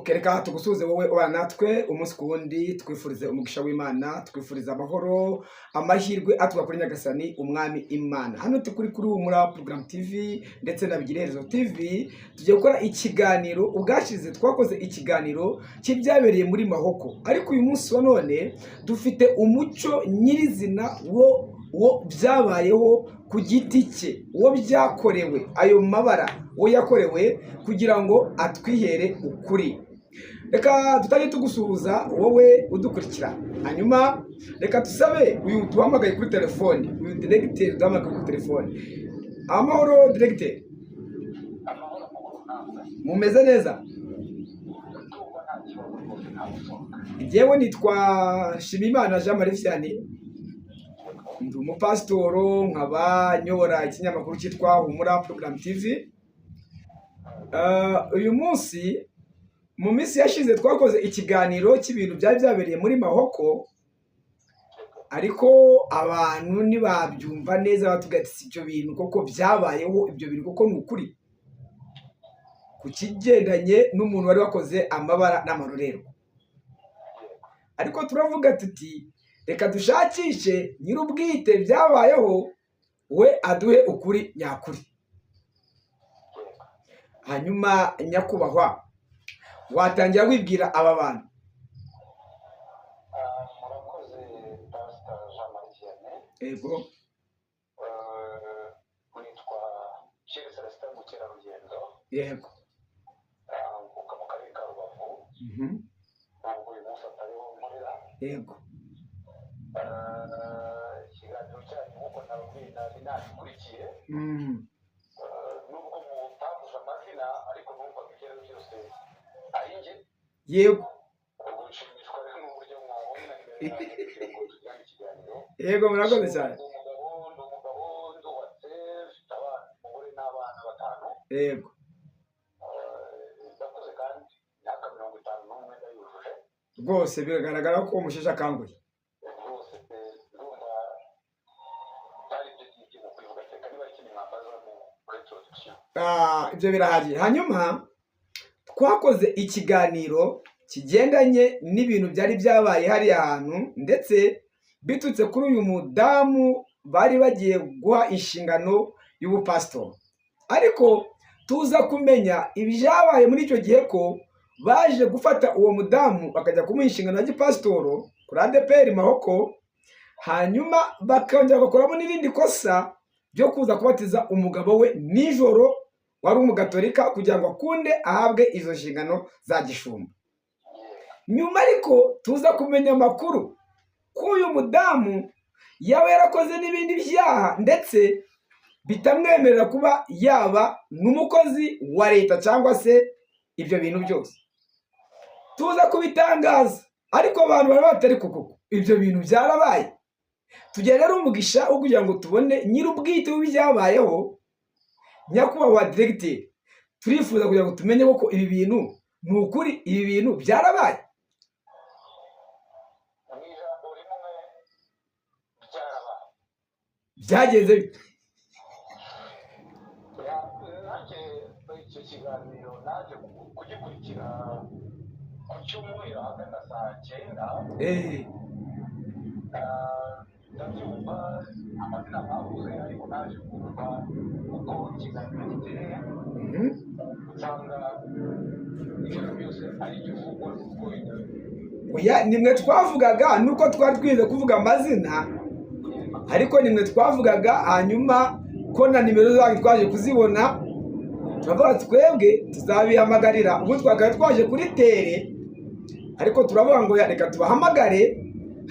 Okay, reka tugusuhuze wowe ubana natwe umunsi ku wundi, twifurize umugisha w'Imana, twifurize amahoro, amahirwe aturuka kuri Nyagasani Umwami Imana. Hano turi kuri Humura Program TV ndetse na Bigireherezo TV, tugiye gukora ikiganiro. Ubwashize twakoze ikiganiro cy'ibyabereye muri Mahoko, ariko uyu munsi wa none dufite umucyo nyirizina wo byabayeho ku giti cye, uwo byakorewe, ayo mabara uwo yakorewe, kugira ngo atwihere ukuri. Reka tutajye tugusuhuza wowe udukurikira, hanyuma reka tusabe uyu duhamagaye kuri telefoni, uyu diregiteri duhamagaye kuri telefoni. Amahoro, diregiteri? Amahoro, amahoro namwe. Mumeze neza? Ndumva nta kibazo rwose, nta gusohoka. Njyewe nitwa Shimimana Jean Marie Vianney, ndi umupasitoro, nkaba nyobora ikinyamakuru cyitwa Humura Program TV. Uyu munsi, mu minsi yashize twakoze ikiganiro cy'ibintu byari byabereye muri Mahoko, ariko abantu ntibabyumva neza, batubwira ati: "Si ibyo bintu koko byabayeho? Ibyo bintu koko ni ukuri?" Ku kigendanye n'umuntu wari wakoze amabara n'amarorerwa. Ariko turavuga tuti: "Reka dushakishe nyir'ubwite byabayeho, we aduhe ukuri nyakuri." Hanyuma nyakubahwa, watangira wibwira aba bantu. Murakoze, Pasita Jean Marie Vianney. Yego. Witwa Pierre Celestin Mukerarugendo. Mvuka mu karere ka Rubavu, nubwo uyu munsi atariho nkorera. Ikiganiro cyanyu, nk'uko nababwiye, nari nagikurikiye. Nubwo mutavuze amazina, ariko numvaga ibyo ari byo byose ari njye. Ubwo nshimishwa rero n'uburyo mwabonye na nimero yanjye kugira ngo tugirane ikiganiro. Yego, murakoze cyane. Ndi umugabo, ndubatse, mfite abana, umugore n'abana batanu. Ndakuze kandi, imyaka 51 ndayujuje. Rwose biragaragara ko umusheshe akanguhe. Rwose pe, ndumva byari ibyo ngibyo mu kwivuga kereka niba ari ikindi mwambaza muri introduction. Ibyo birahagije. Hanyuma twakoze ikiganiro kigendanye n'ibintu byari byabaye hariya hantu, ndetse biturutse kuri uyu mudamu bari bagiye guha inshingano y'ubupasitori, ariko tuza kumenya ibyabaye muri icyo gihe, ko baje gufata uwo mudamu bakajya kumuha inshingano ya gipasitoro kuri ADEPR Mahoko, hanyuma bakongera bagakoramo n'irindi kosa ryo kuza kubatiza umugabo we nijoro wari umugatolika, kugira ngo akunde ahabwe izo nshingano za gishumba. Nyuma ariko tuza kumenya amakuru ko uyu mudamu yaba yarakoze n'ibindi byaha, ndetse bitamwemerera kuba yaba n'umukozi wa leta cyangwa se ibyo bintu byose. Tuza kubitangaza, ariko abantu bari batari koko ibyo bintu byarabaye. Tugira rero umugisha wo kugira ngo tubone nyir'ubwite w'ibyabayeho. Nyakubahwa diregiteri, turifuza kugira ngo tumenye koko ibi bintu ni ukuri, ibi bintu byarabaye? Mu ijambo rimwe, byarabaye. Byagenze bite? Nanjye icyo kiganiro naje kugikurikira ku cyumweru ahagana saa 9. Ndabyumva amazina mwavuze, ariko naje kumva uko ikiganiro giteye, nsanga ibintu byose ari ibyo uvugwa nuko Oya, nimwe twavugaga, nuko twari twize kuvuga amazina, ariko nimwe twavugaga. Hanyuma ko na nimero zanyu twaje kuzibona, turavuga twebwe tuzabihamagarira. Ubu twakabaye twaje kuri terrain, ariko turavuga ngo reka tubahamagare,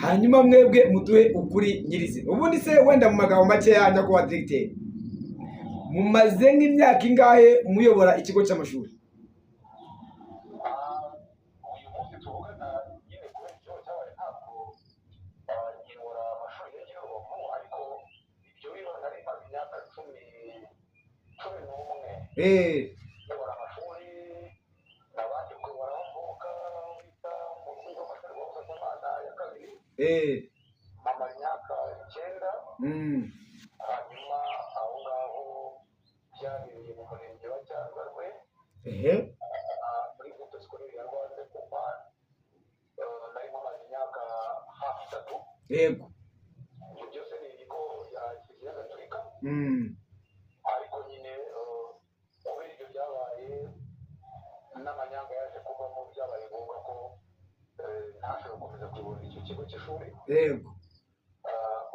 hanyuma mwebwe muduhe ukuri nyirizina. Ubundi se wenda mu magambo makeya, nyakubahwa diregiteri, mumaze nk'imyaka ingahe muyobora ikigo cy'amashuri? Uyu munsi tuvugana nyine, kubera ikibazo cyabaye, ntabwo nkiyobora amashuri ya Rubavu, ariko ibyo biba nari maze imyaka 11 nyobora amashuri. Nabanje kuyobora aho mvuka bita mu rwego rw'amashuri rwa Busasamana ya kabiri, mpamara imyaka 9. Hanyuma aho ngaho byabereye mu murenge wa Cyanzarwe, muri groupe scolaire ya Rwankuba. Yego. Ibyo byose ni ibigo bya Kiliziya Gatolika. Ariko nyine kubera ibyo byabaye n'amanyanga yaje kuvamo, byabaye ngombwa ko ntashobora gukomeza kuyobora icyo kigo cy'ishuri.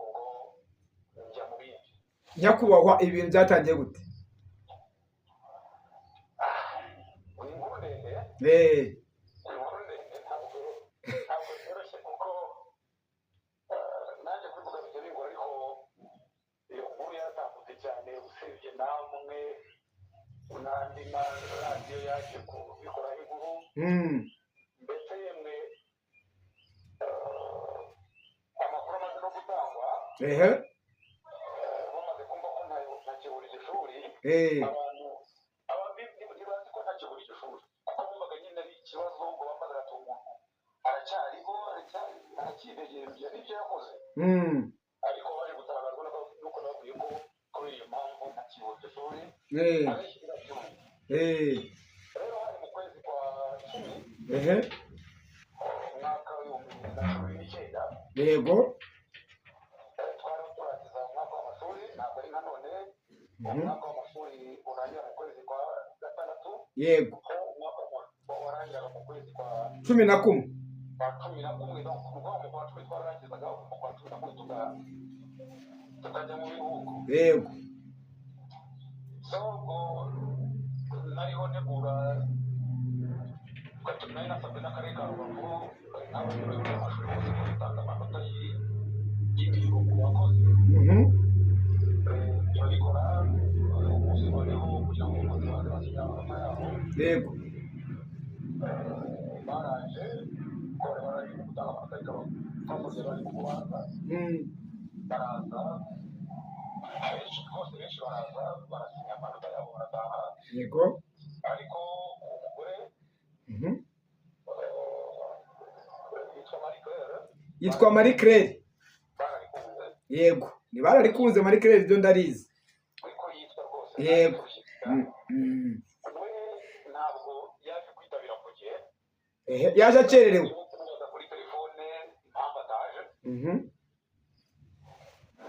Ubwo njya mu bindi. Nyakubahwa, ibintu byatangiye gute? Ni inkuru ndende. Ni inkuru ndende, ntabwo byoroshye kuko nanjye kubivuga bijya bingora, ariko iyo nkuru yaratambutse cyane, usibye namwe n'andi maradiyo yaje kubikoraho inkuru. Ndetse yemwe amakuru amaze no gutangwa, bamaze kumva ko ntakibura iryo shuri. Abantu ntibazi ko ntakibura iryo shuri, kuko bumvaga nyine ari ikibazo ngo bamaze ati umuntu aracyariho, aracyidegembya n'ibyo yakoze. Ariko baje gutangazwa nuko nababwiye ko kubera iyo mpamvu ntakibura iryo shuri. Abenshi ntibabyumva. Rero hari mu kwezi kwa 10, umwaka w'2019. Twari turangiza umwaka w'amashuri, ntabwo ari nka none. Umwaka w'amashuri urangira mu kwezi kwa gatandatu. Ko umwaka warangiraga mu kwezi kwa 11. Kwa 11, donc ni ukuvuga mu kwa 10 twararangizaga, mu kwa 11 tukajya mu biruhuko. So ubwo nariho ntegura, nari nasabwe n'akarere ka Rubavu n'abayobozi b'amashuri bose ko gutanga amanota y'imihigo ku bakozi. Turabikora umunsi noneho kugira ngo abakozi baze basinya amanota yabo. Baraje ko bari barangije gutanga amanota, ariko twakoze bari mu kubanza. Baraza abenshi rwose, benshi baraza barasinya amanota yabo barataha. Ariko uwo mugore yitwa Marie Claire. Yitwa Marie Claire. Bararikunze. Yego, ni bararikunze Marie Claire, ibyo ndarizi. Niko yitwa rwose. We ntabwo yaje kwitabira ku gihe. Ehe, yaje akererewe. Kumubaza kuri telefone impamvu ataje,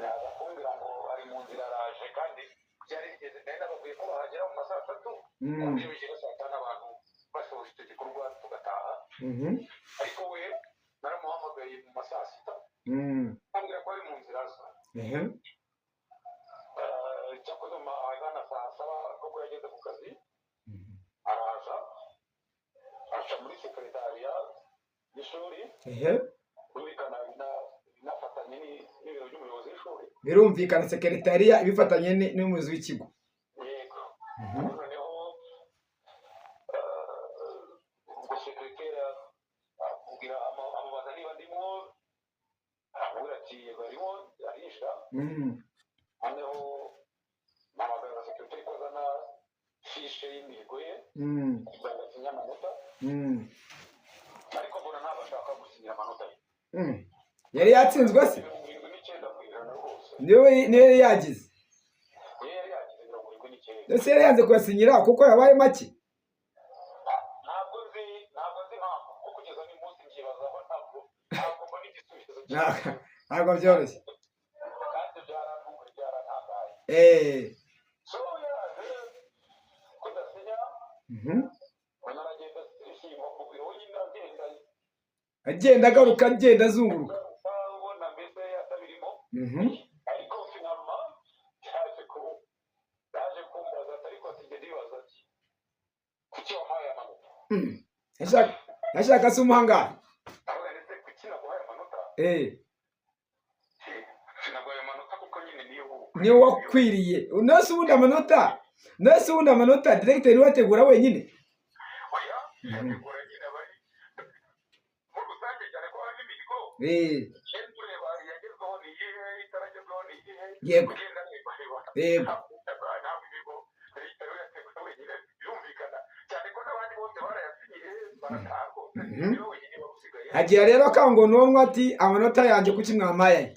yaza kumbwira ngo ari mu nzira araje, kandi byari bigeze, nari nababwiye ko bahagera mu ma saa 3, ku buryo bigera saa 5 abantu basoje icyo gikorwa tugataha. Ariko we naramuhamagaye mu ma saa 6, ambwira ko ari mu nzira aza. Cyakoze ahagana saa 7 koko yageze ku kazi, araza aca muri sekretariya y'ishuri. Birumvikana binafatanye n'ibiro by'umuyobozi w'ishuri. Birumvikana, sekretariya ibifatanye n'umuyobozi w'ikigo. Yego. Noneho ubwo sekreteri amubwira, amubaza niba ndimo, aramubwira ati yego arimo, arinjira. Noneho mpamagaza sekreteri ko azana fiche y'imihigo ye kugira ngo asinye amanota. Ariko mbona ntabwo ashaka gusinyira amanota ye. Yari yatsinzwe se? 79% rwose. Niwe yari yagize? Niyo yari yagize 79. Ndetse yari yanze kuyasinyira kuko yabaye make? Ntabwo nzi impamvu, kuko kugeza n'uyu munsi mbyibazaho, ntabwo mbona igisubizo. Ntabwo byoroshye. Kandi byarantunguye, byarantangaye. So yaje kudasinya, mbona aragenda ishima mu biro nyine, agenda Agenda agaruka, agenda azunguruka. Ubona mbese atabirimo. Ariko finalement yaje kumbaza ati ariko ati njye ndibaza ati kuki wampaye amanota? Yashaka se umuhangara? Avuga ndetse kuki naguhaye amanota? Sinaguhaye amanota kuko nyine niyo Niwe wakwiriye. Nese ubundi amanota directeur niwe ategura wenyine? Oya, yategura nyine abari muri rusange, cyane ko harimo imihigo. Ugenda ureba iyagezweho ni iyihe, itaragezweho ni iyihe. Ugenda ureba. Ntabwo imihigo leta yo yategura wenyine, birumvikana cyane ko n'abandi bose barayasinyiye barataha rwose. Niwe wenyine wari usigaye. Agira rero kangononwa ati amanota yanjye kuki mwampaye aya?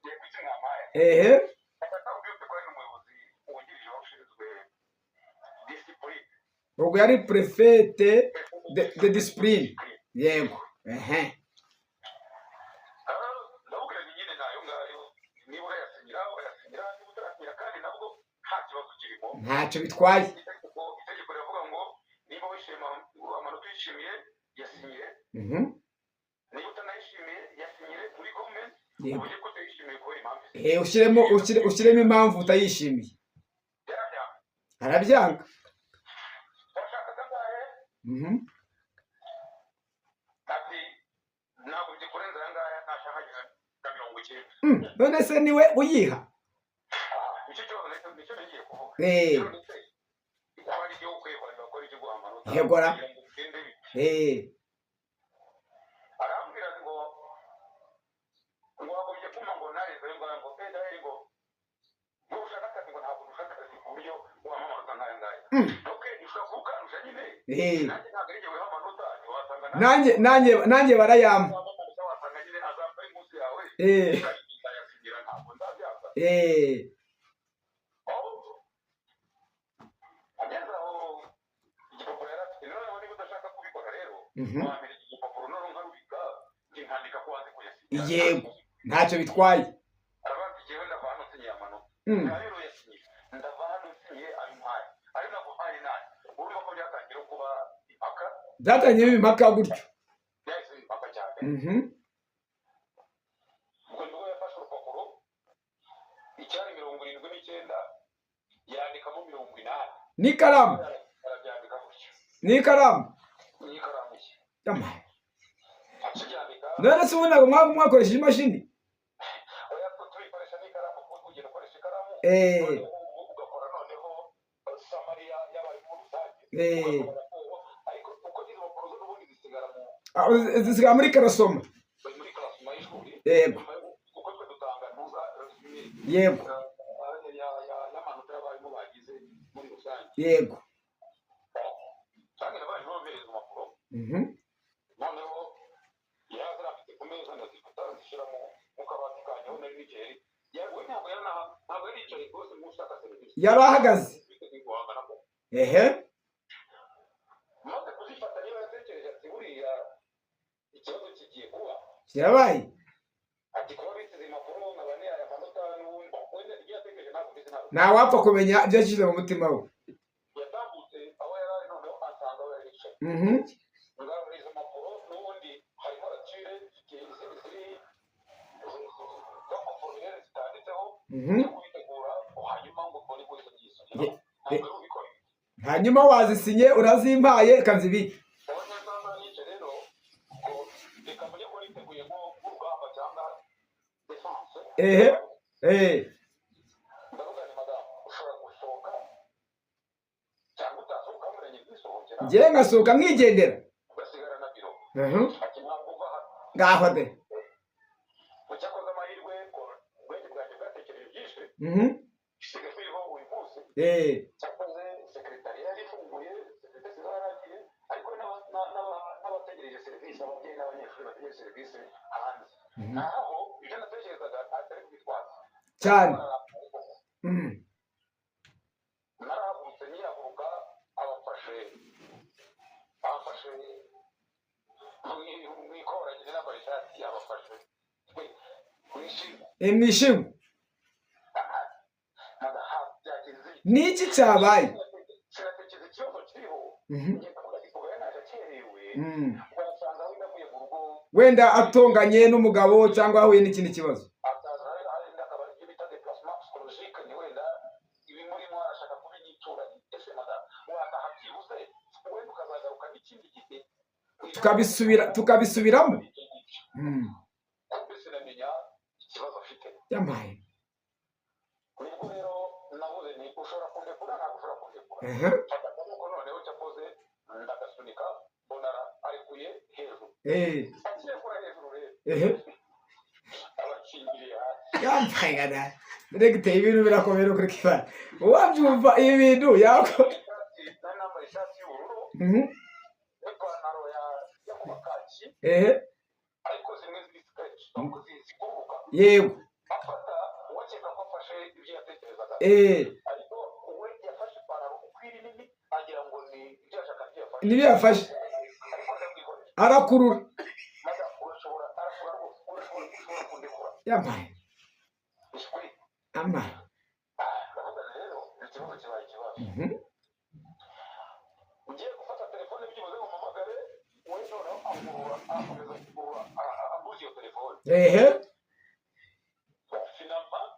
Ngiye kuki mwampaye? Atakubwiye ko ari n'umuyobozi wungirije wari ushinzwe discipline. Ubwo yari préfète de discipline, yego, ehe. Ndamubwira nti Ntacyo bitwaye. Itegeko riravuga ngo niba wishima amanota uyishimiye, yasinyire. Niba utanayishimiye, yasinyire muri comment. Uburyo ko utayishimiye kubera impamvu izi. Ushyiremo impamvu utayishimiye. Yarabyanga. Arabyanga. Washakaga angahe? Ati ntabwo byikurenza aya ngaya, ntashaka na 90. None se niwe uyiha? Nicyo kibazo, nicyo nagiye kuvuga. None se ko hari igihe ukwiye ko ari guha amanota Yegora. kugira ngo bigende bite? Arambwira ngo wagombye kumpa ngo nareze ayo ngayo, ngo daheri, ngo ushaka akazi, ngo ntabwo ushaka akazi ku buryo wampa amanota nk'aya ngaya. Okay, ushobora kuba ukandusha nyine. Nanjye ntabwo ari jye wiha amanota, ntiwasanga Nanjye barayampa. Amanota wasanga nyine azampa ari munsi yawe. Nzayasinyira, ntabwo nzabyanga. Ageze aho igipapuro yari afite, noneho niba udashaka kubikora rero, wamera iki gipapuro noneho nkarubika, njye nkandika ko wazi kuyasinyira. Yego, ntacyo bitwaye. Aravuga ati jyewe ndava hano nsinyiye amanota. Rero yasinyiye, ndava hano nsinyiye ayo mpaye, ayo naguhaye nayo. Urumva ko byatangira kuba impaka. Byatangiye biba impaka gutyo. Byahise biba impaka cyane. Ubwo nibwo yafashe urupapuro, icyari 79 yandikamo 80. N'ikaramu? Arabyandika gutyo. N'ikaramu? N'ikaramu ye. Yamaye. Akibyandika. None se ubu ntabwo mwaba mwakoresheje imashini? Oya, tuyikoresha n'ikaramu, kuko ugenda ukoresha ikaramu, noneho ugakora noneho summary y'abarimu rusange. Ugakora raporo, ariko uko izo mpapuro zo n'ubundi zisigara mu Ah, zisigara muri classroom. Muri classroom y'ishuri. Kuko twe dutanga ntuza résumé y'amanota y'abarimu bagize muri rusange. Kandi abarimu bohereza impapuro. Noneho yari azirambitse ku meza, ndazifata nzishyira mu kabati kanjye aho nari nicaye. We ntabwo yari yicaye rwose nk'ushaka serivisi. Yari ahagaze. Biteguye guhangana ko. Maze kuzifata, niba yatekereje ati buriya ikibazo kigiye kuba. Kirabaye. Ati kuba bisize impapuro nkaba aya manota n'ubundi wenda ibyo yatekereje ntabwo mbizi, ntabwo. Ntawapfa kumenya ibyo yashyize mu mutima we. Yatambutse aho yari ari, noneho asanga aho yari yicaye. Ngaho izo mpapuro n'ubundi harimo ratire ziri z'amaformulaire zitanditseho yo kubitegura, hanyuma ngo mbone ko izo ngizo ntabwo ari ubikora. Hanyuma wazisinye, urazimpaye, kanzibike. Ndabona neza yicaye rero, ubwo reka mujye ko niteguye nk'urugamba cyangwa défense. ehe eh Ndavuga ni madamu, ushobora gusohoka cyangwa utasohoka, murenge nkisohokera. Njyewe ngasohoka nkigendera. Ugasigara na biro. Ati ntabwo uva hano. Ngaho de. Cyakoze amahirwe ko ubwenge bwanjye bwatekereje byinshi, bisigaye biriho uyu munsi. Cyakoze secrétariat yari ifunguye, serivisi zararangiye, ariko n'abategereje serivisi, ababyeyi n'abanyeshuri bategereje serivisi hanze. Naho ibyo natekerezaga atari kubitwaza. Cyane. Narahagurutse, nyihaguruka abafashe mu ikora nyine, nambaye ishati, abafashe mu ishimwe. Mwishimwe. Byagenze. Ni iki cyabaye? Sinatekereza ikibazo kiriho. Ngenda kuvuga ati kuva yanaje akerewe, wasanga wenda avuye mu rugo. Wenda atonganye n'umugabo cyangwa ahuye n'ikindi kibazo. Akaza wenda akaba ibyo bita déplacement psychologique, ni wenda ibimurimo arashaka kubinyitura. Ese madamu, wataha byibuze wenda ukazagaruka n'ikindi gihe. Tukabisubiramo. Kumbe sinamenya ikibazo afite. Yamaye. Nibwo rero navuze nti ushobora kundekura, ntabwo ushobora kundekura. Fata akaboko, noneho cyakoze ndagasunika, mbona arekuye hejuru. Akirekura hejuru rero, abakingiriye hasi. Yambaye gana Diregiteri, ibintu birakomeye kuri kibara, uwabyumva ibi bintu yako. Ishati, nari nambaye ishati y'ubururu n'ipantaro ya kuba kaki, ariko zimwe ziri stretch, ntabwo zikururuka. Afata uwakeka ko afashe ibyo yatekerezaga, ariko we yafashe ipantaro uko iri nini, agira ngo ni ibyo yashaka, ibyo yafashe. Nibyo yafashe. Ariko ndamwihorera. Arakurura. Madamu, urashobora, arakura rwose, ushobora kundekura. Yambaye Ishwi. Amaye. Ndavuga rero ikibazo kibaye ikibazo. Ngiye gufata telefone byibuze ngo mpamagare we, noneho angurura, akomeza kugurura, ambuza iyo telefone. Finalement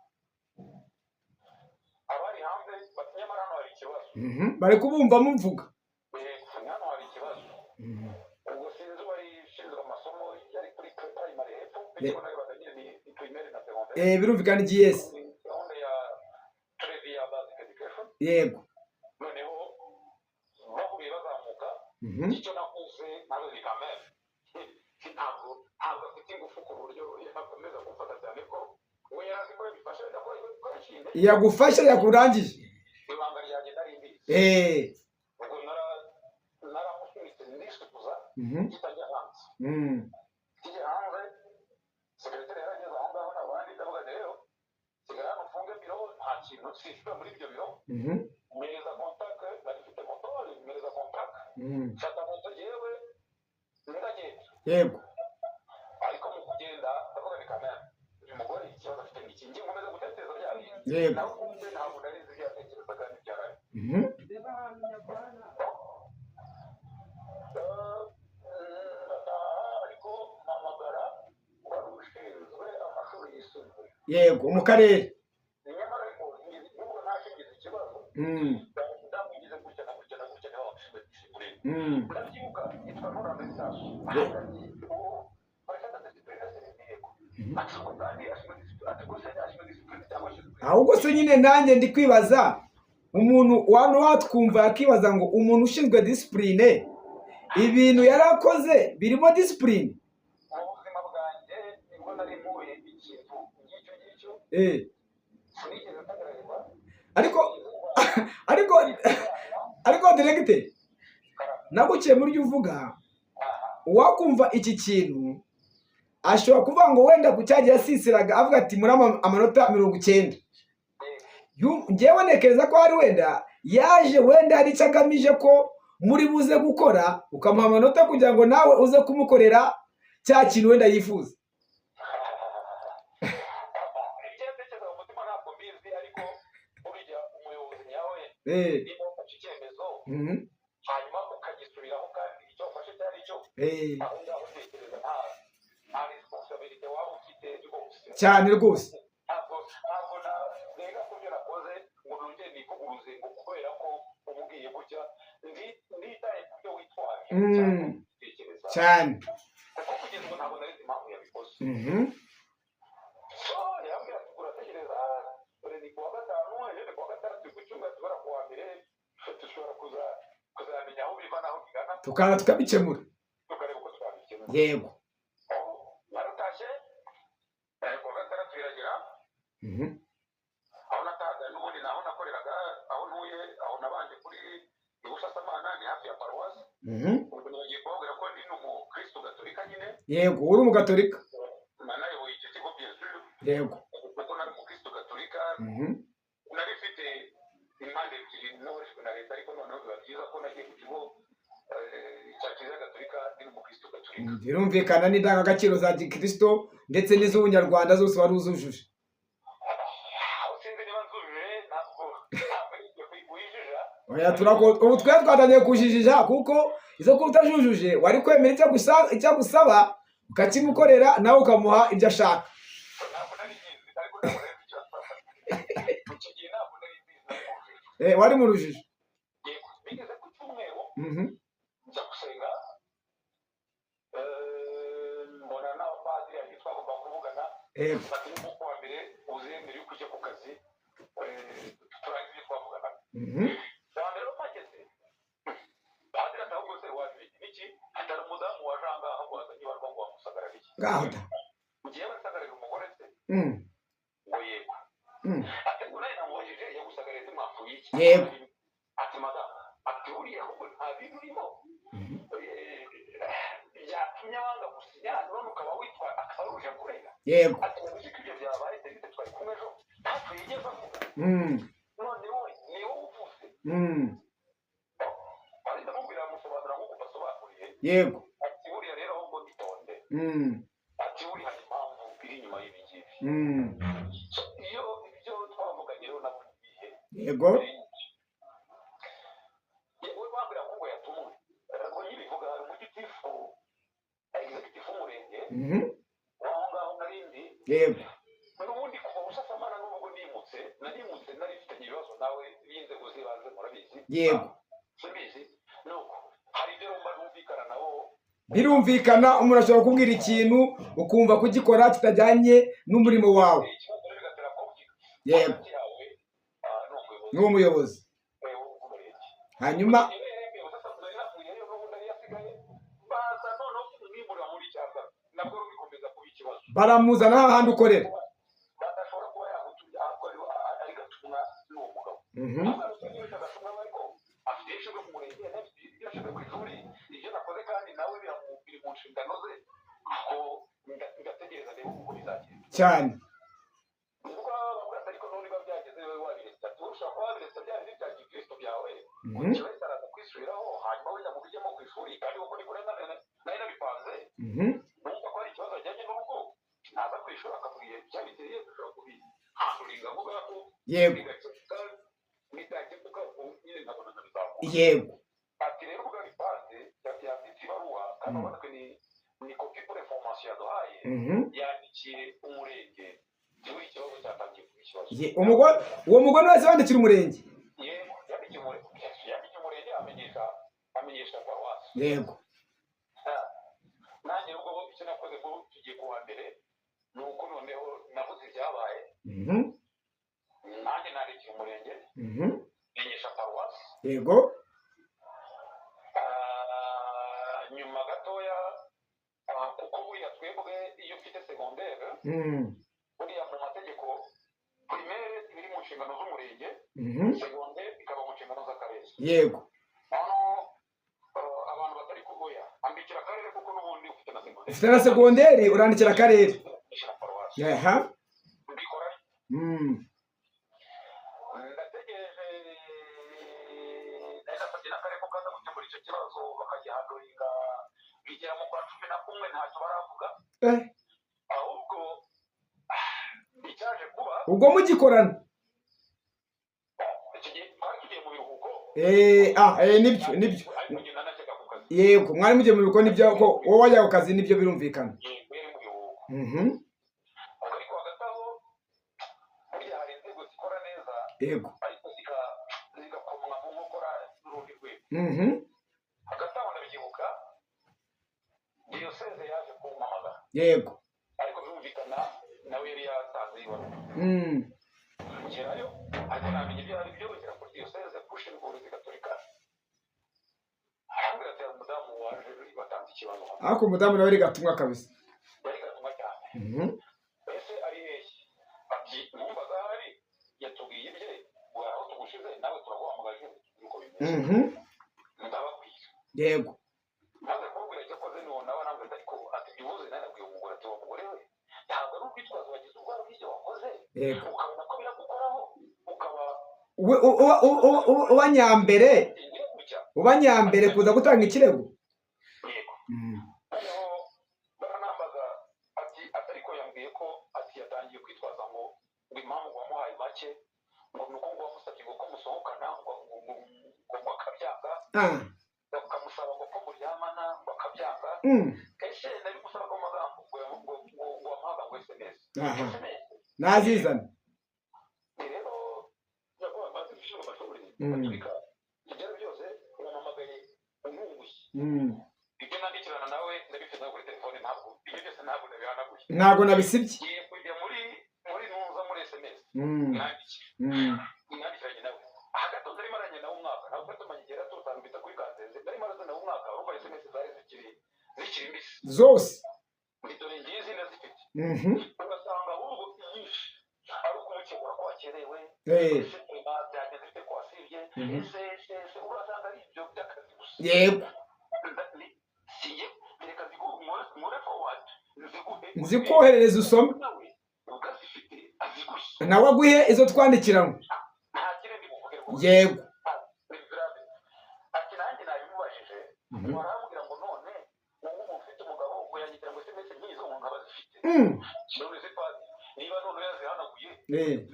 abari hanze bati: "Nyamara hano hari ikibazo." Bari kubumva muvuga. Hano hari ikibazo. Ubwo sinzi uwari ushinzwe amasomo, yari kuri primary hepfo, ikigo nayobaga nyine ni primaire na secondaire. Birumvikana, GS. Ni gahunda ya Trevi ya basic education. Noneho bahuye bazamuka. Icyo nakoze nawe kamere, ntabwo afite ingufu ku buryo yakomeza kumfata cyane, ko we yari azi ko yabifashe, wenda ko yaciye intege. Yagufasha, yakurangije. Ibanga ryanjye nari mbizi. Ubwo naramusunitse ndisukuza, kitajya hanze. Kijya hanze, secrétaire yarageze aho ngaho n'abandi. Ndavuga nti: "Rero sigara hano ufunge biro, nta kintu sishyura muri ibyo biro." Mpereza contact, nari mfite moto, mpereza contact, mfata moto yewe ndagenda. Ariko mu kugenda ndavuga ni kamere, uyu mugore ikibazo afite ni iki? Njye nkomeza gutekereza bya bindi. Nawe kumbe ntabwo nari nzi ibyo yatekerezaga n'ibyaraye. Ndataha, ariko mpamagara wari ushinzwe amashuri yisumbuye. Yego, mu karere. Nyamara ariko nubwo ntashingize ikibazo, ndamugize gutya na gutya na gutya, niba washinzwe discipline. Ndabyibuka, yitwa Nura Message. Préfet de discipline yego. Ati kandi ashinzwe discipline, ati gusa ashinzwe discipline cyangwa ashinzwe Ahubwo se nyine nanjye ndi kwibaza, umuntu wano watwumva yakibaza ngo umuntu ushinzwe discipline, ibintu yari akoze birimo discipline? Mu buzima bwanjye nibwo nari mpuye ikintu ngicyo ngicyo. Sinigeze ntagararirwa. Ariko directeur, naguciye muri byo uvuga, uwakumva iki kintu ashobora kuvuga ngo wenda ku cyagiye yasisiraga avuga ati muri amanota 90. Njyewe ntekereza ko hari wenda yaje, wenda hari icyo agamije ko muri buze gukora, ukamuha amanota kugira ngo nawe uze kumukorera cya kintu wenda yifuza. Ibyo yatekereza mu mutima ntabwo mbizi, ariko burya umuyobozi nyawe, niba wafashe icyemezo, hanyuma ukagisubiraho kandi icyo wafashe cyari cyo, aho ngaho utekereza nta responsabilité waba ufite rwose. Cyane rwose. Ntabwo narenga ku byo nakoze ngo nongere nikuguruze ngo kubera ko umubwiye gutya, ndi nditaye ku byo witwaje cyangwa gutekereza, kuko kugeza ubu ntabwo nari nzi impamvu yabikoze. So yambwira ati: "Urategereza, dore ni kuwa gatanu, ejo ni kuwa gatandatu, ku cyumweru tubara, kuwa mbere dushobora kuzamenya aho biva n'aho bigana." Tukaza tukabikemura. Tukareba uko twabikemura. Baratashye, kuwa gatandatu biragera. Aho natahaga n'ubundi naho nakoreraga, aho ntuye, aho nabanje kuri Ibusasamana, ni hafi ya paruwasi. Ubwo nibagiye kubabwira ko ndi n'umukristo gatolika nyine. Yego, uri umugatolika. Nanayoboye icyo kigo, bien sûr. Kuko nari umukristo gatolika. Nari mfite impande ebyiri, n'abarishwe na leta, ariko noneho biba byiza ko nagiye ku kigo cya Kiliziya Gatolika, ndi n'umukristo gatolika. Birumvikana, n'indangagaciro za gikristo ndetse n'iz'ubunyarwanda zose wari uzujuje. Aho sinzi niba nzujuje, ntabwo ari ibyo wijija. Oya, ubu twe twatangiye kujijija, kuko izo kuba utajujuje wari kwemera icyo agusaba ukakimukorera, nawe ukamuha ibyo ashaka. Ntabwo nari nyizi, ariko ntabwo nari nzi icyo asaba icyo gihe, ntabwo nari mbizi, nari mu rujijo. Wari mu rujijo. Yego, bigeze ku cyumweru, njya gusenga, mbona n'abapadiri hari twagomba kuvugana. Bati: "Nko kuwa mbere uzemere yuko ujya ku kazi, turangize ibyo twavuganaga." Bwa mbere mpageze, padiri ati: "Ahubwo se waje iki?" Hatari umudamu waje aha ngaha ngo wazanye ibarwa ngo wamusagarara iki? Ngaho da. Ngewe nsagarira umugore se? Ngo yego. Ati: "Ngo nawe namubajije yagusagarira se, mwapfuye iki?" Ati: "Madamu," ati, "buriya ahubwo nta bintu urimo byatumye wanga gusinya, none ukaba witwa akaba uje kurega." Ati: "Uzi ko ibyo byabaye, David twari kumwe ejo ntacyo yigeze avuga. None wowe ni wowe uvuze." Ari ndamubwira, amusobanura nk'uko mbasobanuriye. Ati: "Buriya rero ahubwo itonde." Ati: "Buriya hari impamvu iri inyuma y'ibi ngibi." So, iyo ibyo twavuganye rero nabonye ibihe. Aho ngaho narindi. N'ubundi kuva Busasamana, n'ubwo nimutse, narimutse nari mfitanye ibibazo nawe b'inzego z'ibanze, murabizi. Simbizi, nuko hari ibyo rumba numvikana nabo. Birumvikana, umuntu ashobora kubwira ikintu ukumva kugikora kitajyanye n'umurimo wawe. Ikibazo rero bigatera conflict hagati yawe n'umuyobozi. N'uwo muyobozi. W'umurenge. Hanyuma Nari navuyeyo, n'ubundi yari yasigaye, baza noneho kumwimurira muri cyangwa nabwo bikomeza kuba ikibazo. Baramuzana hahandi ukorera. Badashobora kuba yahutuye ahubwo ari gatumwa n'uwo mugabo. Gatumwa, ariko afite ibyo ashinzwe ku murenge, afite ibyo ashinzwe ku ishuri, ibyo nakoze kandi nawe biri mu nshingano ze. Aho ndategereza ndebe uko bizagenda. Ubwo bavuga ati: "Ariko none biba byageze, wowe wabiretse." Ati: "Wowe ushobora kuba wabiretse bya bindi bya gikristo byawe." Ikibazo araza kwisubiraho, hanyuma wenda mubijyemo ku ishuri, kandi kuko niko nari nabipanze. Numva ko hari ikibazo ajyanye n'urugo, naza ku ishuri akabwiye icyabiteye, dushobora kubihandlinga vuba ko bigakemuka, bidakemuka ubwo nyine nkabona nkabizamuka. Ati rero ubwo abipanze, yanditse ibaruwa kandi ubona ko ni copie pour information yaduhaye. Yandikiye umurenge, niwe ikibazo cyatangiye kuba ikibazo. Umugore, uwo mugore wese wandikira umurenge? Yego, yandikiye umurenge, yandikiye umurenge amenyesha paruwasi. Nanjye ubwo icyo nakoze ngo tugiye kuwa mbere, ni uko noneho navuze ibyabaye. Nanjye nandikiye umurenge, menyesha paruwasi. Nyuma gatoya, kuko buriya twebwe iyo ufite segondere, buriya mu mategeko primaire biri mu nshingano z'umurenge, segondere ikaba mu nshingano z'akarere. Noneho abantu batari kugoya ambikira akarere, kuko n'ubundi ufite na segondere. Ufite na segonderi, urandikira akarere. Ishyira paruwasi. Mbikora. Ndategereje, nari nasabye n'akarere ko kaza gukemura icyo kibazo, bakagihandlinga, bigera mu kwa 11 ntacyo baravuga. Ahubwo icyaje kuba, Ubwo mugikorana? Icyo gihe twari tugiye mu biruhuko. Nibyo, nibyo. Ariko ngenda najyaga ku kazi. Yego, mwari mugiye mu biruhuko, nibyo, ko wowe wajya ku kazi, nibyo, birumvikana. Yego, yari mu biruhuko. Ubwo ariko hagati aho burya hari inzego zikora neza, ariko zigakomwa mu nkokora n'urundi rwego. Hagati aho ndabyibuka, diyoseze yaje kumpamagara. Ariko birumvikana nawe yari yatanze ibaruwa. Ngerayo, ariko namenye ibyo ari byo, ngera kuri diyoseze ushinzwe uburezi gatolika, arambwira ati: "Hari umudamu waje watanze ikibazo hano." Ariko umudamu nawe ari gatumwa kabisa. Yari gatumwa cyane. Ese ari hehe? Ati: "Mwumvaga ahari yatubwiye ibye, ngo aho tugushize nawe turaguhamagaje tubwire uko bimeze." Ndababwira. Maze kubabwira icyo akoze, ni nawe arambwira ati: "Ariko," ati, "byibuze nanabwiye umugore." Ati: "Wa mugore we, ntabwo ari urwitwazo wagize ubwoba bw'ibyo wakoze, ukabona ko biragukoraho, ukaba Uba nyambere, ngira gutya." uba nyambere kuza gutanga ikirego. Yego. Noneho baranambaza ati ariko yambwiye ko, ati yatangiye kwitwaza ngo impamvu ngo wamuhaye make ngo ni uko ngo wamusabye ngo ko musohokana ngo akabyanga, bakamusaba ngo ko muryamana ngo akabyanga. Ese nabimusabaga mu magambo? Ngo wamuhaga ngo SMS. SMS. Nazizana. Ni rero nyakubahwa padiri ushinzwe amashuri gatolika, ibyo ari byo byose wampamagaye untunguye. Ibyo nandikirana nawe ndabifite nawe kuri telefone, ntabwo ibyo byose ntabwo nabihanaguye. Ntabwo nabisibye. Ngiye kujya muri ntuza, muri SMS nandikira, nandikiranye nawe hagati aho nari maranye nawe umwaka, ntabwo twari tumanye igihe tutambita kuri Kanzenze, nari maranye nawe umwaka, urumva SMS zari zikiri mbisi. Zose. Ni dore ngizi ndazifite. Ugasanga ahubwo inyinshi ari ukumukebura ko wakerewe, ese byagenze bite ko wasibye, ese ugasanga ari ibyo by'akazi gusa. Sinjye reka nkore forward nziguhe. Nzikoherereza usome. Nawe ubwo azifite aziguhe. Nawe aguhe izo twandikiranywe. Nta kindi buvuge rwose. Ati nanjye nabimubajije, arambwira ngo none wowe uba ufite umugabo, ngo yanyigira ngo SMS nk'izo ngo nkaba zifite. None se padi, niba none yazihanaguye,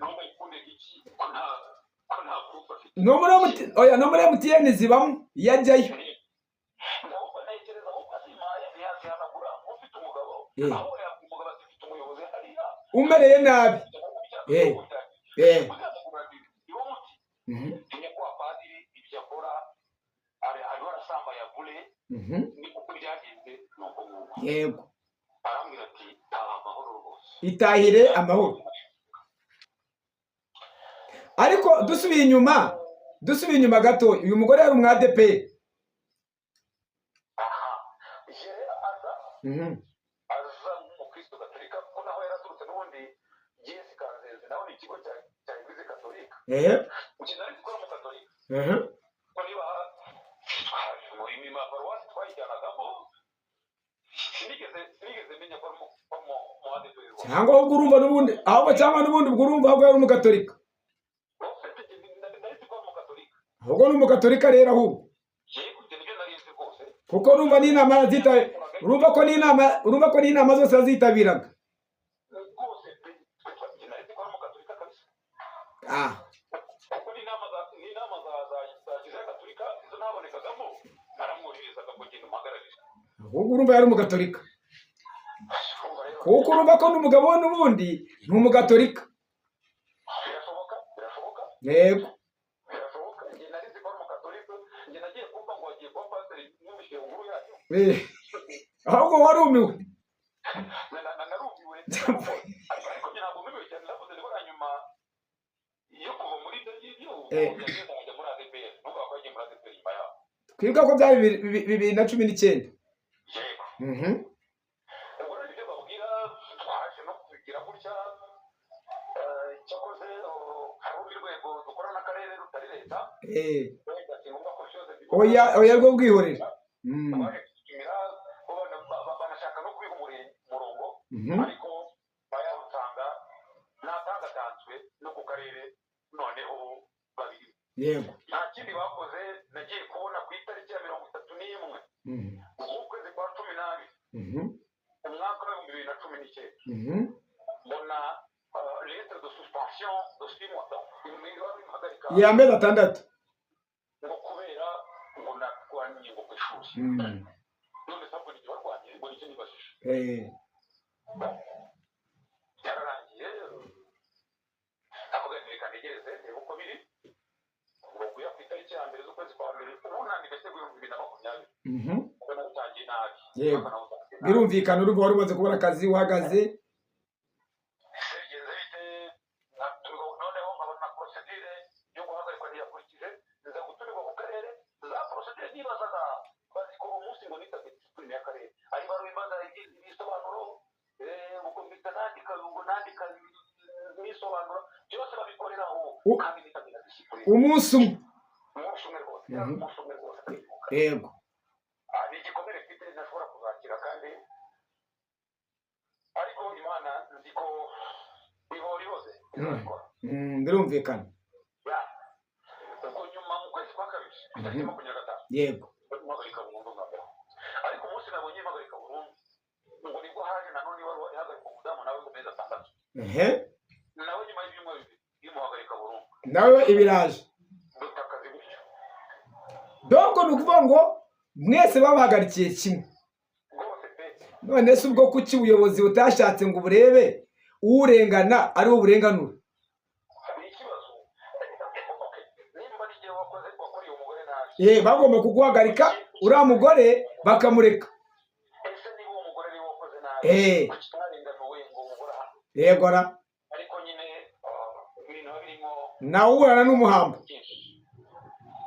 none ikunde iki ko nta proof afite? No muri oya, no muri MTN zibamo iyo ajyayo. Ahubwo ntekereza ahubwo azimaye ntiyazihanagura, ufite umugabo. Aho umugabo ati: "Mfite umuyobozi hariya Umereye nabi. Nyakubahwa padiri, ibyo akora ariho arasambaya bure." Ni uko byagenze, ni uko nguko. Arambwira ati: "Taha amahoro rwose." Itahire amahoro. Ariko dusubiye inyuma gato, uyu mugore yari umwadeperi? Aha je aza aza nk'umukristo gatolika, kuko naho yaraturutse n'ubundi GS Kanzenze, naho ni ikigo cya Eglise Katolika. Njye nari gukora mu Katolika, ko niba mu paruwasi twayijyanagamo, sinigeze menya ko ari mu ADEPR rwose. Cyangwa ahubwo urumva n'ubundi, ahubwo cyangwa n'ubundi ubwo urumva ahubwo yari umugatolika. Nari nzi ko ari umugatolika. Ahubwo ni umugatolika rero ahubwo. Yego, ibyo nibyo nari nzi rwose. Kuko urumva n'inama yazita, urumva ko n'inama zose yazitabiraga. Rwose pe, njye nari nzi ko ari umugatolika kabisa. Kuko n'inama za Kiliziya Gatolika izo ntabonekagamo, naramwoherezaga ngo genda umuhagararire. Ahubwo urumva yari umugatolika. Urumva rero. Kuko urumva ko n'umugabo we n'ubundi ni umugatolika. Birashoboka, birashoboka. Birashoboka. Njye nari nzi ko ari umugatolika. Njye nagiye kumva ngo agiye kuba pasiteri, numvise inkuru yayo. Ahubwo warumiwe. Narumiwe, ariko njye ntabwo numiwe cyane. Navuze nibura nyuma yo kuva muri ibyo ngibyo, yagenda akajya muri ADEPR. Numva ko yagiye muri ADEPR nyuma yaho. Twibuka ko byari 2019. Yego. Ubwo rero ibyo babwira twaje no kubigira gutya. Cyakoze, hari urundi rwego dukora n'akarere rutari leta. Wenda si ngombwa ko byose bivuga. Oya, oya, rwo bwihorere. Twaje gutumira bo banashaka no kubiha umurongo, ariko bayawutanga natangatanzwe no ku karere, noneho babiri. Nta kindi bakoze. Nagiye kubona ku itariki ya 31 z'ukwezi kwa 12, umwaka w'2019, mbona lettre de suspension de 6 mois, donc impagarika Y'amezi 6. ngo kubera ngo narwanye ngo ku ishuri. None se ubwo n'igihe warwanye ngo nicyo nibajije? Byararangiye, ndavuga nti reka ntegereze ndebe uko biri. Ngo guhera ku itariki ya 1 z'ukwezi kwa mbere, ubu mbese 2020, ubwo nawutangiye nabi. Umwaka nawutangiye nabi. Birumvikana, urumva wari umaze kubona akazi uhagaze. Ese bigenze bite? Noneho nkabona procédure yo guhagarikwa ntiyakurikije, nza gutumirwa ku karere. Za procédure nibazaga bazikora umunsi ngo nitabye discipline y'akarere, ari baruwa imaze ibisobanuro, ubwo mpita nandika, ubwo nandika nisobanura, byose babikoreraho, kandi nitabye na discipline. Umunsi umwe. Umunsi umwe rwose. Umunsi umwe rwose, ndabibuka. Ni igikomere mfite ntashobora kuzakira kandi, ariko Imana nzi ko ihora ihoze, izabikora. Birumvikana. Ya. Ubwo nyuma mu kwezi kwa kabiri, ku itariki 25, mpagarika burundu bwa mbere. Ariko umunsi nabonye mpagarika burundu, ngo nibwo haje nanone ibaruwa ihagarika umudamu nawe mu mezi 6. Nawe nyuma y'ibyumweru 2 imuhagarika burundu. Nawe ibiraje. Duta akazi gutyo. Donc ni ukuvuga ngo mwese babahagarikiye kimwe. Rwose pe. None se ubwo kuki ubuyobozi butashatse ngo burebe urengana ari we burenganura? Ni ikibazo. Okay. Nimba n'igihe wakoze, wakoreye umugore nabi, Bagomba kuguhagarika, uriya mugore bakamureka. Ese niba uwo mugore ariwe wakoze nabi, kuki utarenganuwe ngo umugore ahanwe? Yego ra. Ariko nyine ibintu biba birimo Nawe uburana n'umuhambo. byinshi.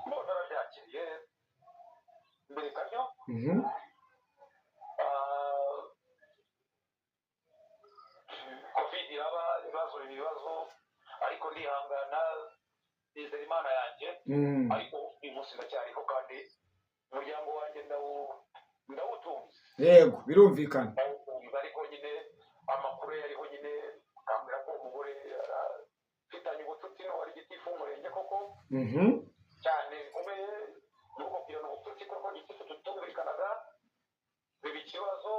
Mbona narabyakiriye mbere kamyo. Covid iraba, ibibazo ibibazo, ariko ndihangana, nizera Imana yanjye. Ariko uyu munsi ndacyariho kandi umuryango wanjye ndawutunze. Yego, birumvikana. Ndawutunze, ariko nyine amakuru yariho nyine akambwira ko umugore afitanye ubucuti n'uwari gitifu w'umurenge koko, cyane bikomeye. Muri ubwo kugirana ubucuti koko, gitifu tutumvikanaga, biba ikibazo.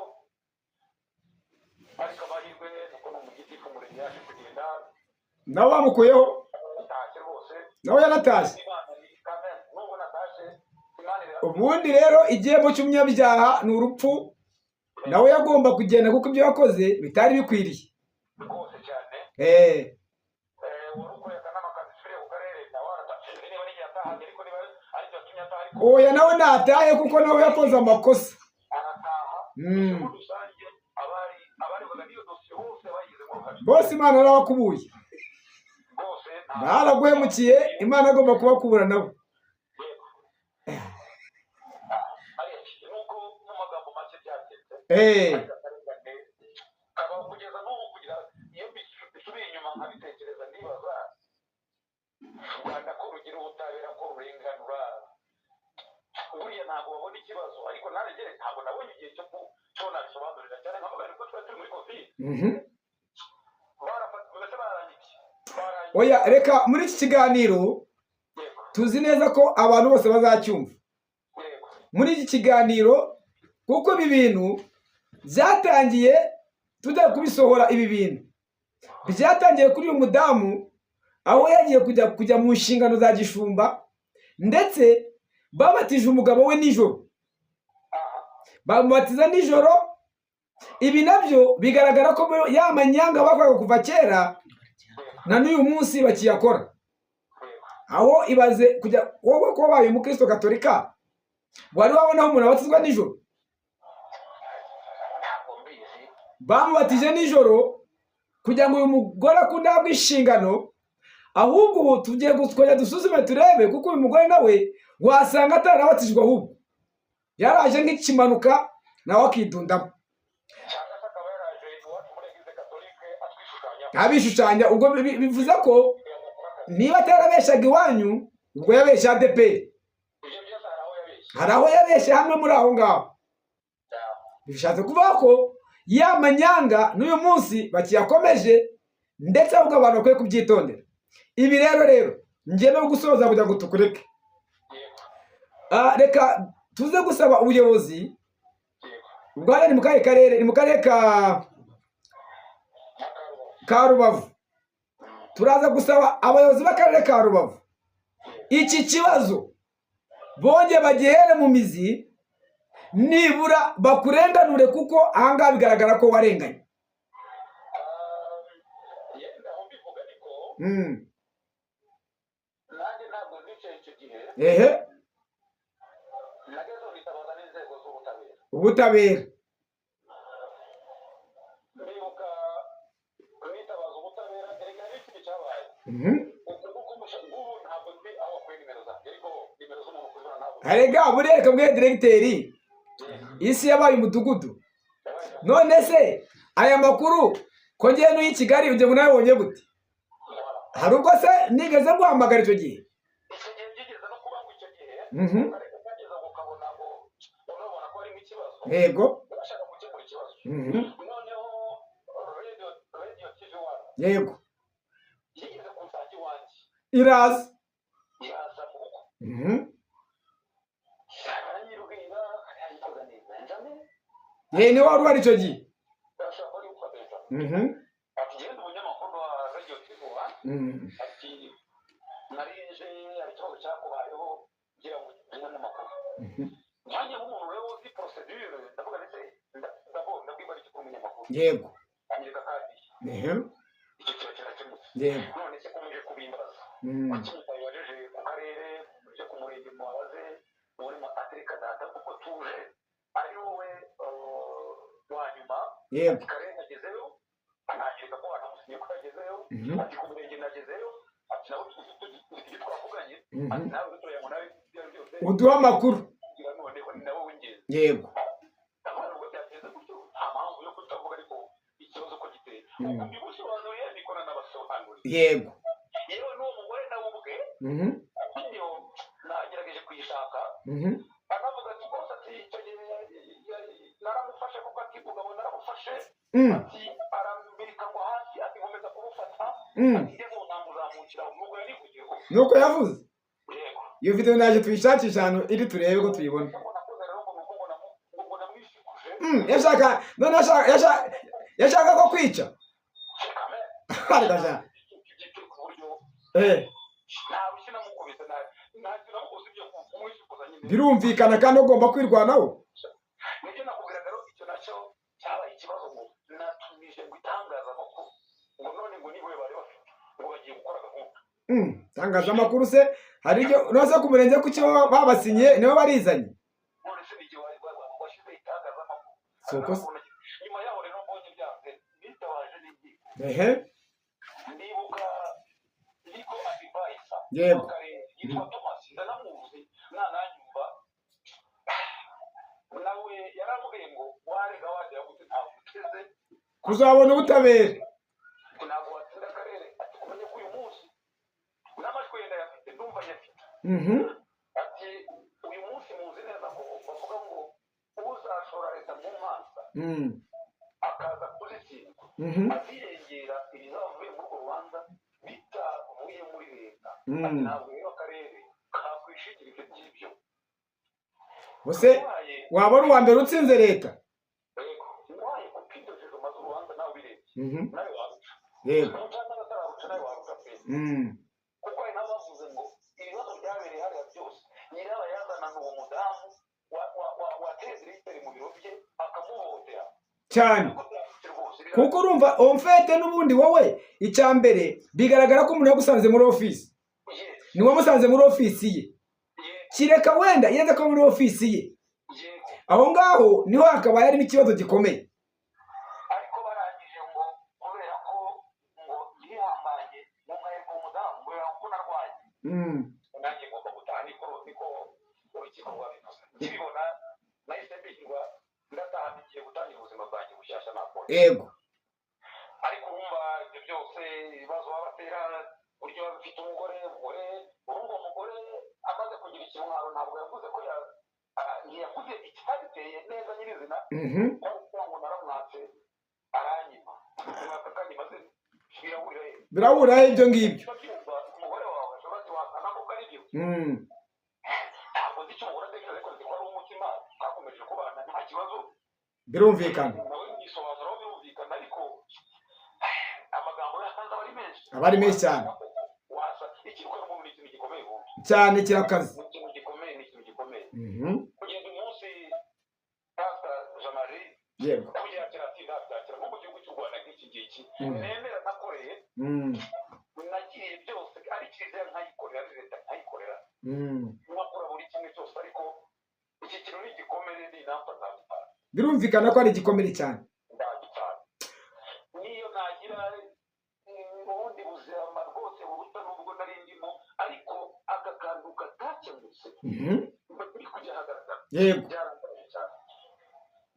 Ariko amahirwe nuko ni umugitifu w'umurenge yaje kugenda. Nawe bamukuyeho. Atashye rwose. Nawe yaratashye. Imana ni kamere, nubwo natashye Imana Ubundi rero igihembo cy'umunyabyaha ni urupfu. Nawe yagomba kugenda kuko ibyo yakoze bitari bikwiriye. Rwose cyane. Wari ukuriye akanama ka disipurine ku karere, nawe arataha, niba n'igihe atahanye, ariko niba aricyo yatumye ataha, ariko Oya, nawe natahe kuko nawe yakoze amakosa. Arataha. Muri rusange abari abarebwaga n'iyo dosiye bose bayigizemo uruhare. Bose Imana yarabakubuye. Rwose Baraguhemukiye, Imana agomba kubakubura nabo. Yego. Ariya nuko mu magambo make byagenze. Ariko akarengane kabaho kugeza n'ubu, kugira iyo bisubiye inyuma nkabitekereza, ndibaza u Rwanda ko rugira ubutabera, ko rurenganura. Buriya ntabwo babona ikibazo, ariko nanjye ntabwo nabonye igihe cyo nabisobanurira cyane, nkavuga niko twari turi muri COVID. Barafata mbese barangije barangije. Oya, reka muri iki kiganiro tuzi neza ko abantu bose bazacyumva. Muri iki kiganiro, kuko ibi bintu byatangiye tujya kubisohora, ibi bintu byatangiye kuri uyu mudamu aho yagiye kujya mu nshingano za gishumba, ndetse babatije umugabo we nijoro, bamubatiza nijoro. Ibi nabyo bigaragara ko ya manyanga bakoraga kuva kera na n'uyu munsi bakiyakora. Aho ibaze kujya wowe ko wabaye umukristo gatolika, wari wabona aho umuntu abatizwa nijoro? Ntabwo mbizi. Bamubatije nijoro kugira ngo uyu mugore akunde ahabwe inshingano. Ahubwo ubu tugiye kongera dusuzume turebe, kuko uyu mugore nawe wasanga atarabatijwe, ahubwo yaraje nk'ikimanuka nawe akidundamo. Cyangwa se akaba yaraje iwacu muri Église catholique atwishushanya. Abishushanya. Ubwo bivuze ko niba atarabeshaga iwanyu, ubwo yabeshye ADEPR. Ibyo byose hari aho yabeshye. Hari aho yabeshye hamwe muri aho ngaho. Bishatse kuvuga ko ya manyanga n'uyu munsi bakiyakomeje, ndetse ahubwo abantu bakwiye kubyitondera. Ibi rero ngiye no gusoza kugira ngo tukureke. Reka tuze gusaba ubuyobozi. Ubwo hariya ni mu kahe karere? Ni mu karere ka Rubavu. Turaza gusaba abayobozi b'akarere ka Rubavu iki kibazo bongeye bagihere mu mizi, nibura bakurenganure, kuko ahangaha bigaragara ko warenganye. Yenda aho mbivuga ariko nanjye ntabwo nicaye icyo gihe. Nagezeho nitabaza n'inzego z'ubutabera. Ubutabera. Ndibuka nitabaza ubutabera, erega hari ikintu cyabaye. Ubwo nguko ubu ntabwo nzi aho bakuye nimero zanjye, ariko nimero z'umuntu kuzibona ntabwo. Erega buriya reka mbwire diregiteri, isi yabaye umudugudu. None se aya makuru ko ngiye n'uyi Kigali, ugiye ngo nawe gute? Hari ubwo se nigeze guhamagara icyo gihe? Icyo gihe byigeze no kuba ngo icyo gihe ariko ukageza ngo ukabona ngo urabona ko harimo ikibazo. Bashaka gukemura ikibazo. Noneho Radio TV One yigeze kunsanga iwanjye. Iraza. Iraza mu rugo. Aranyibwira, yitwaga ni Benjamin. Ye, niwe wari uhari icyo gihe. Ashobora kuba ari uwitwa Benjamin. Ati: "Genda, umunyamakuru wa Radio TV One." Ati: "Nari nje, hari ikibazo cyakubayeho, ngira ngo ngire n'amakuru." Nkanjye nk'umuntu rero uzi procédure, ndavuga ndetse ndabona ndabwirwa n'iki kuri umunyamakuru? Anyereka kandi icyo kiba kirakemutse. None se ko muje kubimbaza, kuki mutabibajeje ku karere, muje ku murenge mubabaze muri atereka data, kuko tuje ari wowe wa nyuma. Ati: "Karere nagezeyo," ananyereka ko anamusinye ko yagezeyo. Ati: "Ku murenge nagezeyo," ati: "Nawe ibyo twavuganye." Ati: "Nawe dutoya ngo nawe ibyo ari byo byose Uduhe amakuru. Kugira noneho ni nawe w'ingenzi." Ndavuga nubwo byagenze gutyo, nta mpamvu yo kutavuga, ariko ikibazo ko giteye, ubu mbigusobanuriye niko nanabasobanuriye. Yewe n'uwo mugore nawe ubwe video nagerageje kuyishaka. Anavuga ati rwose, ati icyo gihe naramufashe kuko, ati umugabo naramufashe. Ati arambirika ngo hasi, ati nkomeza kumufata. Ati ngeze ubu namuzamukira, nubwo yarivugiye rwose. Nuko yavuze. Yego. Iyo video naje tuyishakisha ahantu iri, turebe ko tuyibona. Ngo nakoze rero ngo nuko ngo namwishikuje. Yashaka none yashaka ko kwica. Kame. Ariko ashaka Gito ku buryo nta rushyi namukubise, nta kintu namukubise, ibyo kumwishikuza nyine. Birumvikana, kandi ugomba kwirwanaho. Nibyo nakubwiraga rero, icyo Nacyo cyabaye ikibazo, ngo natumije ngo itangazamakuru, ngo none ngo niwe bari bafite, ngo bagiye gukora gahunda. Itangazamakuru se hari ibyo nose ku murenge, kuki baba babasinyiye nibo barizanye? None se n'igihe washyize itangazamakuru? Si uko se? Nyuma yaho rero mbonye byanze, nitabaje n'inkiko. Ndibuka legal advisor w'akarere yitwa Thomas, ndanamuzi, nananyumva nawe. Yarambwiye ngo warega wagera gute, ntabwo uteze kuzabona ubutabera. Ntabwo watsinda akarere. Ati kumenye ko uyu munsi n'amajwi yenda yafite, ndumva nyafite. Ati uyu munsi muzi neza ko bavuga ngo uzashora leta mu manza akaza kuzitsindwa, azirengera ibizavuye muri urwo rubanza bitavuye muri leta. Ati ntabwo rero akarere kakwishingira ibyo ngibyo. Ese waba ari uwa mbere utsinze leta? Yego, nguhaye kopi de maze urubanza nawe ubirebye, nawe waruca. Umucamanza atararuca, nawe waruca pe. Kuko hari n'abavuze ngo ibibazo byabereye hariya byose nyirabayazana ni uwo mudamu wateze literi mu biro bye akamuhohotera. Cyane. Kuko byanditse rwose. Kuko urumva, en fait, n'ubundi wowe icya mbere bigaragara ko umuntu yagusanze muri ofisi. Ni wamusanze muri ofisi ye. Kireka wenda iyo aza kuba muri ofisi ye, aho ngaho niho hakaba harimo ikibazo gikomeye. Ariko barangije ngo kubera ko ngo yihanganye ngo nkaheka umudamu kubera ko narwaye, nanjye ngomba gutaha, niko urukiko rwabivuze. Nkibibona nahise mbishyurwa, ndataha, ngiye gutangira ubuzima bwanjye bushyashya nakora. Ariko urumva ibyo byose, ibibazo babatera, uburyo baba bafite umugore, urumva umugore amaze kugira ikimwaro, ntabwo yavuze ko ntiyavuze icyabiteye neza nyirizina. Kwari ukuvuga ngo naramwatse aranyima, kumwaka akanyima se birahurira he? Birahura he ibyo ngibyo? Babyumva umugore wawe ashobora ati wasanga koko ari byo. Ntabwo nzi icyo umugore atekereza, ariko nzi ko ari umutima, twakomeje kubana nta kibazo. Birumvikana. Nawe yisobanuraho, birumvikana, ariko amagambo yatanze aba ari menshi. Aba ari menshi cyane. Wasa ikirukana umuntu ni ikintu gikomeye ubundi. Cyane, kirakaze. Ni ikintu gikomeye, ni ikintu gikomeye. Kugeza umunsi, Pastor Jean Marie, kubyakira ati ndabyakira nko mu gihugu cy'u Rwanda nk'iki ngiki, nemera nakoreye, nagiriye byose, ari kiliziya nkayikorera, ari leta nkayikorera, nkakora buri kimwe cyose, ariko iki kintu ni igikomere, ni inapfa nzagitanga. Birumvikana ko ari igikomere cyane. Ndagitanga niyo nagira ubundi buzima rwose buruta n'ubwo nari ndimo, ariko aka kantu katakemutse biri kujya ahagaragara, byarangaye cyane.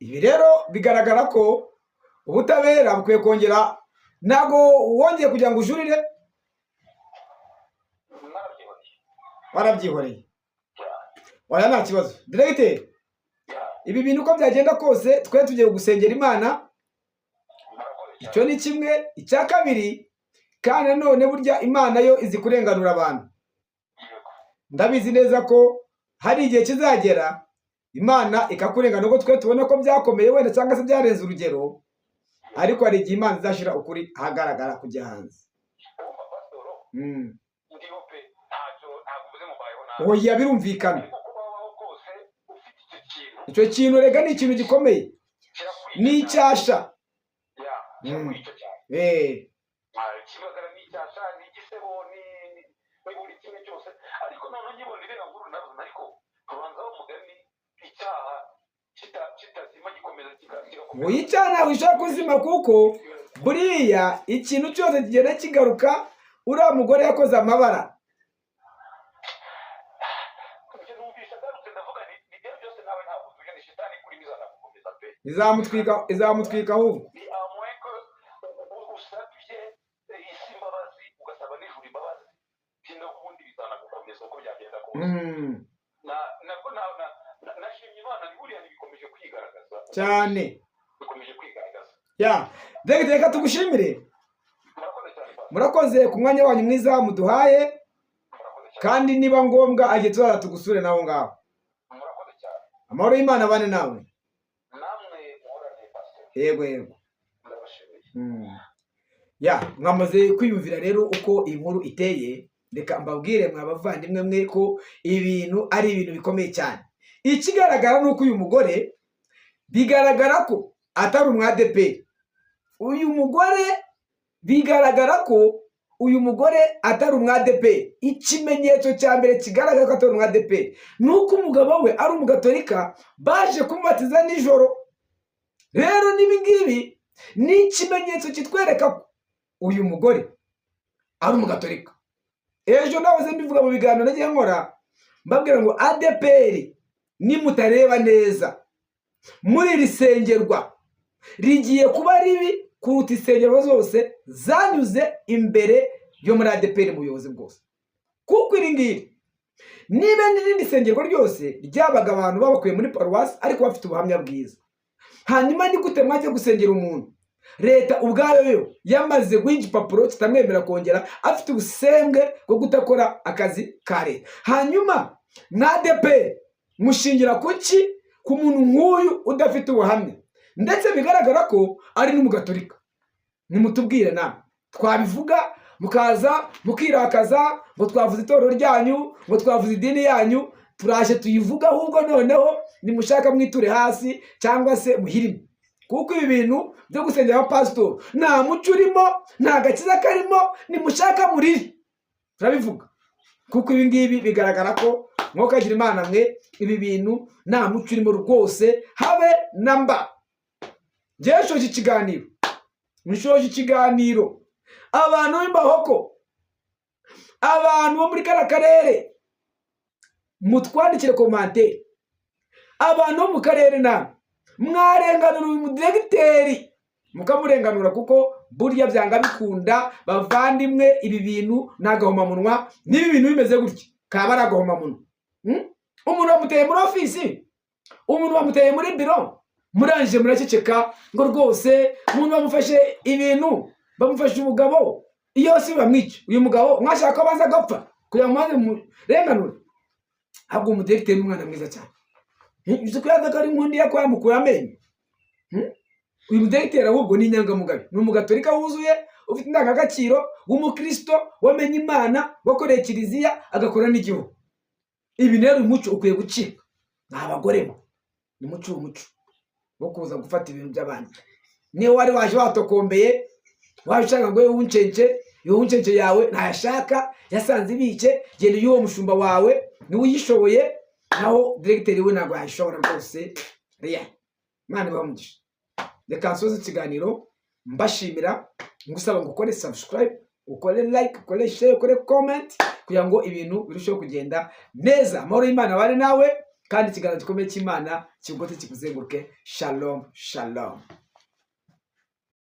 Ibi rero bigaragara ko ubutabera bukwiye kongera. Ntabwo wongeye kugira ngo ujurire? Narabyiboneye. Warabyihoreye? Cyane. Oya, nta kibazo, diregiteri. Ibi bintu uko byagenda kose, twe tugiye gusengera Imana. Murakoze cyane. Icyo ni kimwe. Icya kabiri kandi nanone, burya Imana yo izi kurenganura abantu. Ndabizi neza ko hari igihe kizagera Imana ikakurenganura, nubwo twe tubona ko byakomeye wenda cyangwa se byarenze urugero, ariko hari igihe Imana izashyira ukuri ahagaragara, kujya hanze. Urumva, pasitoro, ndiho pe, ntacyo, ntabwo uvuze ngo mbayeho nabi. Oya, birumvikana. Ariko kuba wabaho kose ufite icyo kintu, Icyo kintu rega ni ikintu gikomeye. Kirakwica. Ni icyasha. Ya, kirakwica cyane. Kibagara ni icyasha, ni igisebo, ni buri kimwe cyose. Ariko noneho nkibona iriya nkuru navuze, ariko tubanzaho umugani, icyaha kitazima gikomeza kigakomeza. Oya, icyaha ntabwo gishobora kuzima, kuko buriya ikintu cyose kigenda kigaruka. Uriya mugore yakoze amabara. Ibyo numvise agarutse, ndavuga ni ibyo byose nawe ntabwo utuje, ni shitani kuri bizanagukomeza pe. Izamutwika, izamutwika ahubwo. Ni amwe ko usabye isi imbabazi, ugasaba n'ijuru imbabazi, sino ubundi bizanagukomeza uko byagenda kose. Na nabwo nashimye Imana, ni buriya ntibikomeje kwigaragaza. Cyane. Bikomeje kwigaragaza. Ya, David, reka tugushimire. Murakoze cyane, Pastor. Murakoze ku mwanya wanyu mwiza muduhaye. Murakoze cyane. Kandi niba ngombwa agiye tuzaza tugusure naho ngaho. Murakoze cyane. Amahoro y'Imana abane nawe. Namwe muhorane, Pastor. Yego. Ndabashimiye. Ya, mwamaze kwiyumvira rero uko inkuru iteye. Reka mbabwire mwa bavandimwe mwe ko ibintu ari ibintu bikomeye cyane. Ikigaragara ni uko uyu mugore Bigaragara ko atari umwadeperi. Uyu mugore, bigaragara ko uyu mugore atari umwadeperi. Ikimenyetso cya mbere kigaragara ko atari umwadeperi ni uko umugabo we ari umugatolika, baje kumubatiza nijoro. Rero n'ibi ngibi ni ikimenyetso kitwereka ko uyu mugore ari umugatolika. Ejo nahoze mbivuga mu biganiro nagiye nkora, mbabwira ngo ADEPR nimutareba neza muri iri sengerwa rigiye kuba ribi kuruta insengero zose zanyuze imbere yo muri ADEPR mu buyobozi bwose, kuko iri ngiri niba n'irindi sengerwa ryose ryabaga abantu babakuye muri paruwasi ariko bafite ubuhamya bwiza. Hanyuma ni gute mwajya gusengera umuntu leta ubwayo yo yamaze guha igipapuro kitamwemerera kongera, afite ubusembwe bwo kudakora akazi ka leta? Hanyuma nka ADEPR mushingira kuki ku muntu nk'uyu udafite ubuhamya, ndetse bigaragara ko ari n'umugatolika? Nimutubwire namwe. Twabivuga mukaza mukirakaza ngo twavuze itorero ryanyu, ngo twavuze idini yanyu. Turaje tuyivuga ahubwo noneho nimushaka mwiture hasi cyangwa se muhirime, kuko ibi bintu byo gusengera abapasitori nta muco urimo, nta gakiza karimo. Nimushaka murire, turabivuga, kuko ibi ngibi bigaragara ko mwokagira Imana mwe, ibi bintu nta muco urimo rwose, habe na mba. Njyewe nshoje ikiganiro, nshoje ikiganiro. Abantu b'imbahoko, abantu bo muri kariya karere, mutwandikire commentaire. Abantu bo mu karere namwe mwarenganura uyu mudiregiteri, mukamurenganura, kuko burya byanga bikunda, bavandimwe, ibi bintu ni agahomamunwa. Niba ibintu bimeze gutya, kaba ari agahomamunwa. Umuntu bamuteye muri ofisi, umuntu bamuteye muri biro, murangije muraceceka ngo rwose umuntu bamufashe ibintu, bamufashe umugabo. Iyo si bamwica uyu mugabo, mwashaka ko abanza agapfa kugira ngo mubanze murenganure? Ahubwo umudiregiteri ni umwana mwiza cyane. Uzi ko yaza ko ari nkundiya ko yamukura amenyo? Uyu mudiregiteri ahubwo ni inyangamugayo, ni umugatolika wuzuye, ufite indangagaciro, w'umukristo wamenye Imana, wakoreye kiliziya, agakora n'igihugu. Ibi rero umuco ukwiye gucika. Ni abagore bo ni umuco, umuco wo kuza gufata ibintu by'abandi. Niyo wari waje watokombeye, waje ushaka ngo wuncenke, iyo wuncenke yawe ntayashaka, yasanze ibike. Genda uy'uwo mushumba wawe niwe uyishoboye, naho diregiteri we ntabwo yayishobora rwose. Riya Imana ibahe umugisha. Reka nsoze ikiganiro mbashimira, ngusaba ngo ukore subscribe, ukore like, ukore share, ukore comment, kugira ngo ibintu birusheho kugenda neza. Amahoro y'Imana abane nawe, kandi ikiganza gikomeye cy'Imana kigugote, kikuzenguruke. Shalom, shalom.